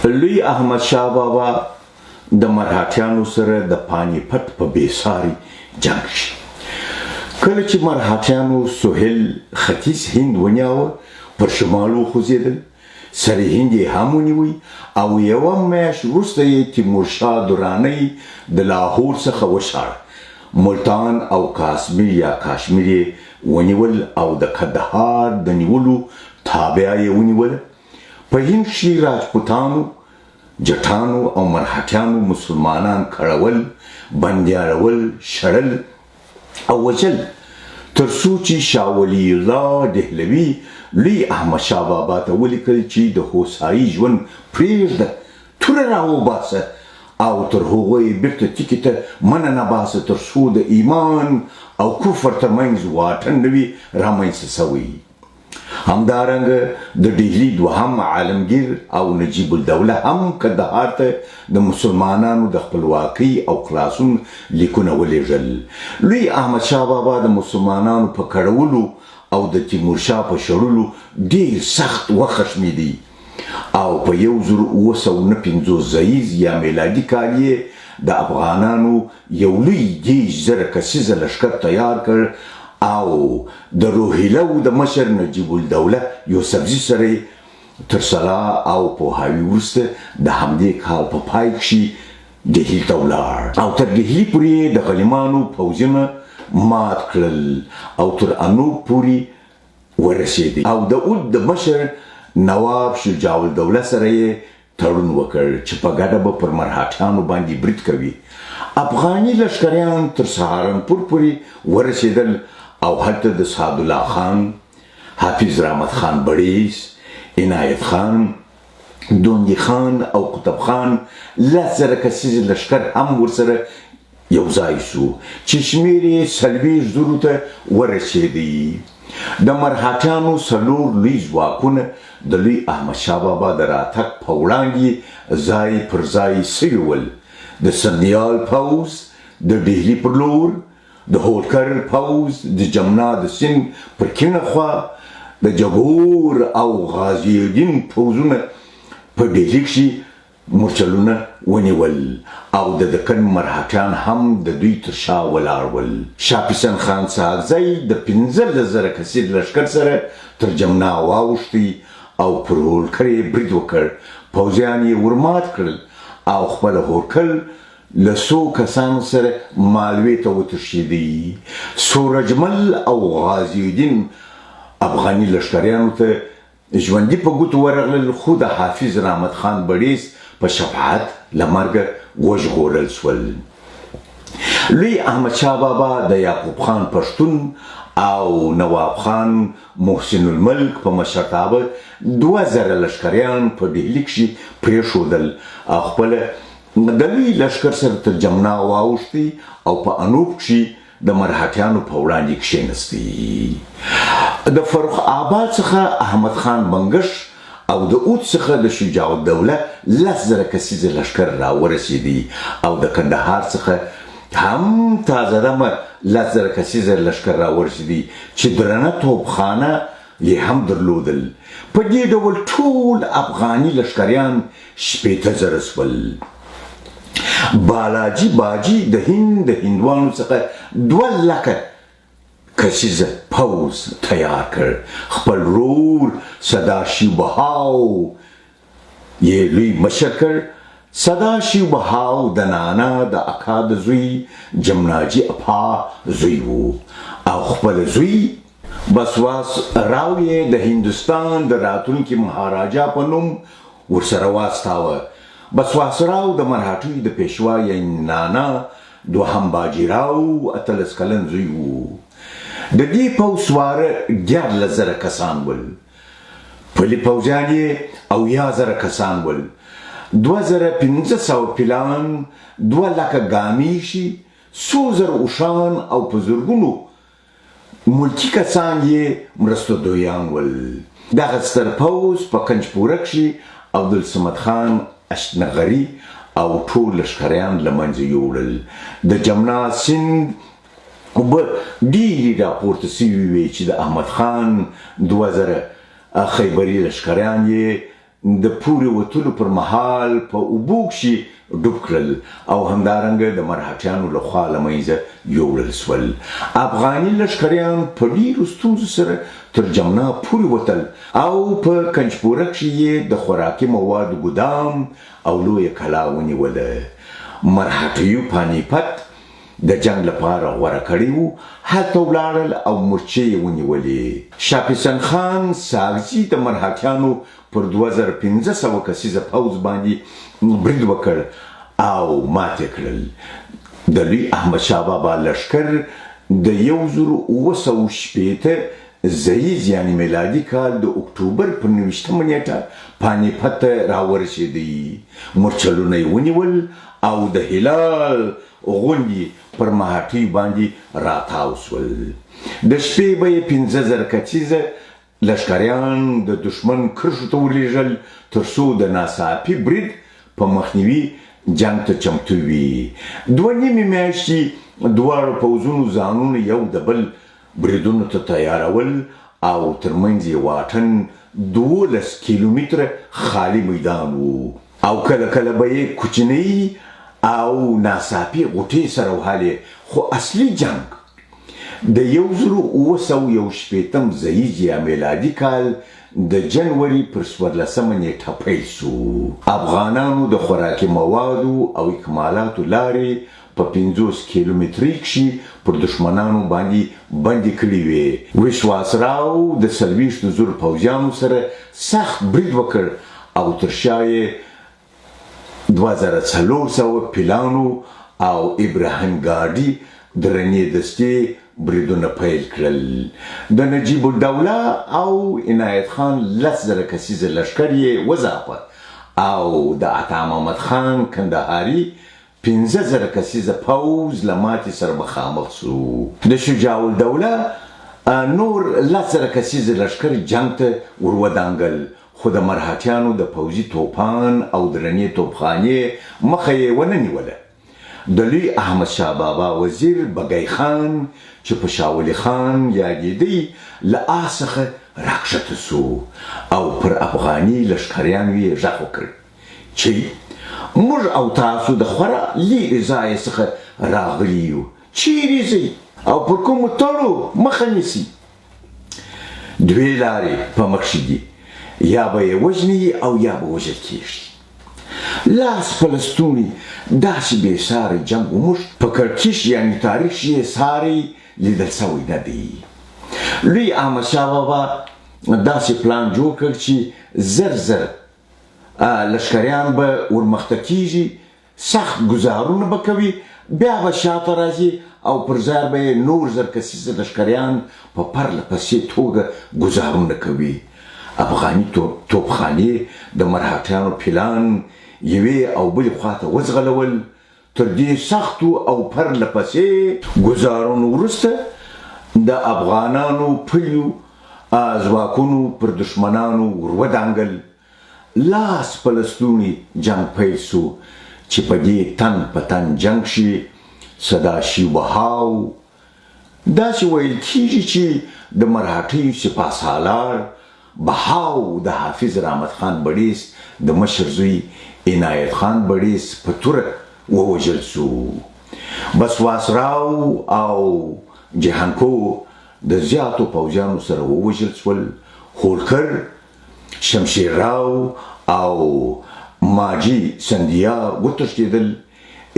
لوی احمد شاه بابا د مرهټیانو سره د پانی پت په بیساری جنګ کښې کله چې مرهټیانو سهیل ختیځ هند ونیاوه، پر شمال وخوځېدل، سرې هند یې هم ونیوی او یوه میاشت وروسته یې تیمورشاه درانی د لاهور څخه وشاړه، ملتان او کاسمیر یا کاشمیر یې ونیول او د کندهار د نیولو تابیا یې ونیوله. په هند کښې راجپوتانو، جټانو او مرهټیانو مسلمانان کړول، بندیانول، شړل او وژل تر څو چې شاه ولی الله دهلوي لوی احمد شاه بابا ته ولیکل چې د هوسايي ژوند پرېږده، توره راوباسه او تر هغو یې بیرته تیکې ته مه ننباسه تر څو د ایمان او کفر تر منځ واټن نه وي رامنځته شوی. همدارنګه د ډهلي دوهم عالمګیر او نجیب الدوله هم کندهار ته د مسلمانانو د خپلواکۍ او خلاصون لیکونه ولېږل. لوی احمدشاه بابا د مسلمانانو په کړولو او د تیمورشاه په شړلو ډېر سخت وخښمېدی او په 1759 زاییز یا میلادي کال یې د افغانانو یو لوی 30,000 کسیزه لښکر تیار کړ او د روهیله وو د مشر نجیب الدوله یوسفزي سره یې تر سلا او پوهاوي وروسته د همدې کال په پای کښي ډهلي ته ولاړ او تر ډهلي پوري یې د غلیمانو پوځونه مات کړل او تر انوپ پوري ورسېدی او د اود د مشر نواب شجاع الدوله سره یې تړون وکړ چې په ګډه به پر مرهټیانو باندې برید کوي. افغاني لښکریان تر سهارنپور پورې ورسېدل او هلته د سعدالله خان، حافظ رحمت خان بړیس، عنایت خان، دوندي خان او قطب خان 10,000 کسیز لښکر هم ورسره یو ځای شو چې شمېر یې 40 زرو ته ورسېدی. د مرهټیانو څلور لوی ځواکونه د لوی احمدشاه بابا د راتګ په وړاندې ځای پر ځای شوي ول، د سندیال پوځ د ډهلي پر لور، د هولکر پوځ د جمنا د سیند پر کیڼه خوا، د جګور او غازي الدین پوځونه په ډهلي کښې مورچلونه ونیول او د دکن مرهټیان هم د دوی تر شا ولاړ ول. شاه پسند خان سهاکزی د 15,000 کسیز لښکر سره تر جمنا واوښتی او پر هولکر یې برید وکړ، پوځیان یې ورمات کړل او خپله هورکل له څو کسانو سره مالوې ته وتښتېدی. سورجمل او غازي الدین افغاني لښکریانو ته ژوندي په ګوتو ورغلل، خو د حافظ رحمت خان بړېڅ په شفاعت له مرګه وژغورل شول. لوی احمدشاه بابا د یعقوب خان پښتون او نواب خان محسن الملک په مشرتابه 2000 لښکریان په ډهلي کښې پرېښودل او خپله د لوی لښکر سره تر جمنا واوښتی او په انوپ کښې د مرهټیانو په وړاندې کښېنستی. د فرخ آباد څخه احمد خان بنګش او د اود څخه د شجاع الدوله 10,000 کسیزه لښکر راورسېدی او د کندهار څخه هم تازه دمه 10,000 کسیزه لښکر راورسېدی چې درنه توپخانه یې هم درلودل. په دې ډول ټول افغاني لښکریان 60,000 شول. بالاجي باجي د هند د هندوانو څخه 2 لکه کسیزه پوځ تیار کړ، خپل ورور سداشیو بهاو یې لوی مشر کړ. سداشیو بهاو د نانا د اکا د زوی جمناجي اپا زوی وو او خپل زوی بسواس راو یې د هندوستان د راتلونکي مهاراجا په نوم ورسره واستاوه. بسواس راو د مرهټیو د پیشوا یعنی نانا دوهم باجي راو 18 کلن زوی وو. د دې پوځ سواره 13,000 کسان ول، پلي پوځیان یې 70,000 کسان ول، 2500 پیلان، 2 لکه ګامیشي، څو زره اوښان او په زرګونو ملکي کسان یې مرستندویان ول. دغه ستر پوځ په کنجپوره کښې عبدالصمد خان اشتنغري او ټول لښکریان له منځه یوړل. د جمنا سیند اوبه ډېرې راپورته شوې وې چې د احمد خان 2000 خیبري لښکریان یې د پورې وتلو پر مهال په اوبو کښې ډوب کړل او همدارنګه د مرهټیانو له خوا له منځه یوړل شول. افغاني لښکریان په ډېرو ستونزو سره تر جمنا پورې وتل او په کنجپوره کښې یې د خوراکي موادو ګودام او لویه کلا ونیوله. مرهټیو پانیپت د جنګ لپاره غوره کړی وو، هلته ولاړل او مورچې یې ونیولې. شاه پسند خان ساګزي د مرهټیانو پر 2500 کسیزه پوځ باندې برید وکړ او مات یې کړل. د لوی احمدشاه بابا لښکر د 1760 زئیز یعنې میلادي کال د اکټوبر پر 29مه نېټه پانیپت ته راورسېدی. مورچلونه یې ونیول او د هلال غوندې پر مهاټیو باندې راتاو شول. د شپې به یې 5000 کسیزه لښکریان د دښمن کرښو ته ورلېږل تر څو د ناڅاپي برید په مخنیوي جنګ ته چمتو وي. دوه نیمې میاشتې دواړو پوځونو ځانونه یو د بل بریدونو ته تیارول او تر منځ یې واټن 12 کیلومتره خالي میدان وو او کله کله به یې کوچنۍ او ناڅاپي غوټې سره وهلې، خو اصلي جنګ د 1761 زئیز یا میلادي کال د جنوري پر 14مه نېټه پیل شو. افغانانو د خوراکي موادو او اکمالاتو لارې په 50 کیلومترۍ کښې پر دښمنانو باندې بندې کړې وې. وشواس راو د 40 زرو پوځیانو سره سخت برید وکړ او تر شا یې 2400 پیلانو او ابراهیم ګاډي درنې دستې بریدونه پیل کړل. د نجیب الدوله او عنایت خان 10,000 کسیزه لښکر یې وځاپه او د عطا محمد خان کندهاري 5000 کسیزه پوځ له ماتې سره مخامخ شو. د شجاع الدوله نور 10,000 کسیزه لښکر جنګ ته ور ودانګل، خو د مرهټیانو د پوځي توپان او درنې توپخانې مخه یې ونه نیوله. د لوی احمدشاه بابا وزیر بګی خان چې په شاه ولي خان یادېدی له آس څخه راکښته شو او پر افغاني لښکریانو یې غږ وکړ چې موږ او تاسو د خورا لیرې ځایه څخه راغلي یو، چیرې ځئ او پر کومو تړو مخه نیسئ؟ دوې لارې په مخ دي، یا به یې وژني او یا به وژل کېږي. لاس په لستوڼي داسې بې ساری جنګ وموښت، په کړکېچ یعنې تاریخ کښې یې ساری لیدل شوی نه دی. لوی احمدشاه بابا داسې پلان جوړ کړ چې زر زر لښکریان به ورمخته کېږي، سخت ګوزارونه به کوي، بیا به شاته راځي او پر ځای به یې نور 1000 کسیزه لښکریان په پرله پسې توګه ګوزارونه کوي. افغاني توپخانې د مرهټیانو پلان یوې او بلې خواته وځغلول. تر دې سختو او پرله پسې ګوزارونو وروسته د افغانانو پلیو ځواکونو پر دښمنانو ور ودانګل. لاس په لستوڼي جنګ پیل شو چې په دې تن په تن جنګ کښې سداشیو بهاو، داسې ویل کیږي چې د مرهټیو سپاه سالار بهاو د حافظ رحمت خان بړیس د مشر زوی عنایت خان بړیس په توره ووژل شو. بسواس راو او جهانکو د زیاتو پوځیانو سره ووژل شول. هولکر، شمشیر راو او ماجي سندیا وتښتېدل.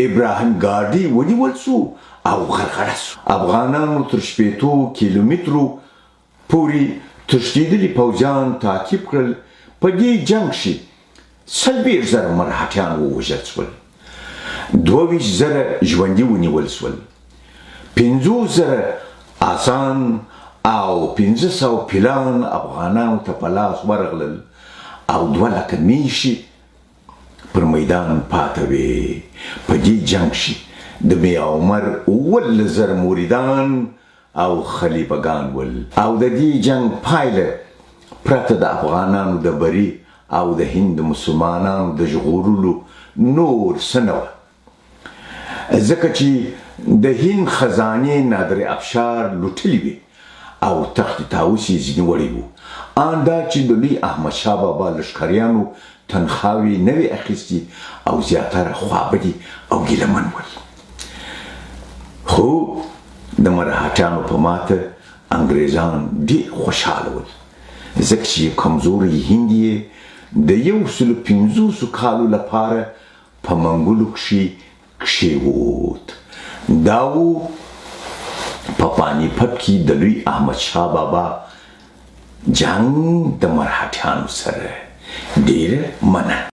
ابراهیم ګاډي ونیول شو او غرغړه شو. افغانانو تر 60 کیلومترو پورې تښتېدلي پوځیان تعقیب کړل. په دې جنګ کښې 40,000 مرهټیان ووژل شول، 22,000 ژوندي ونیول شول، 50,000 آسان او 500 پیلان افغانانو ته په لاس ورغلل او 2 لکه میښې پر میدان پاته وې. په دې جنګ کښې د میا عمر 17,000 مریدان او خلیفه ګان ول او د دې جنګ پایله پرته د افغانانو د بري او د هند د مسلمانانو د ژغورلو نور څه نه وه، ځکه چې د هند خزانې نادر افشار لوټلې وې او تخت طاووس یې ځینې وړی وو آن دا چې د لوی احمدشاه بابا لښکریانو تنخواوې نه وې اخیستې او زیاتره خوابدي او ګیله من ول. خو د مرهټیانو په ماته انګریزان ډیر خوشحاله ول، ځکه چې یو کمزوری هند یې د 150 کالو لپاره په منګولو کښې کښېووت. دا وو په پاني پت کې د لوی احمدشاه بابا جنګ د مرهټیانو سره. ډېره مننه.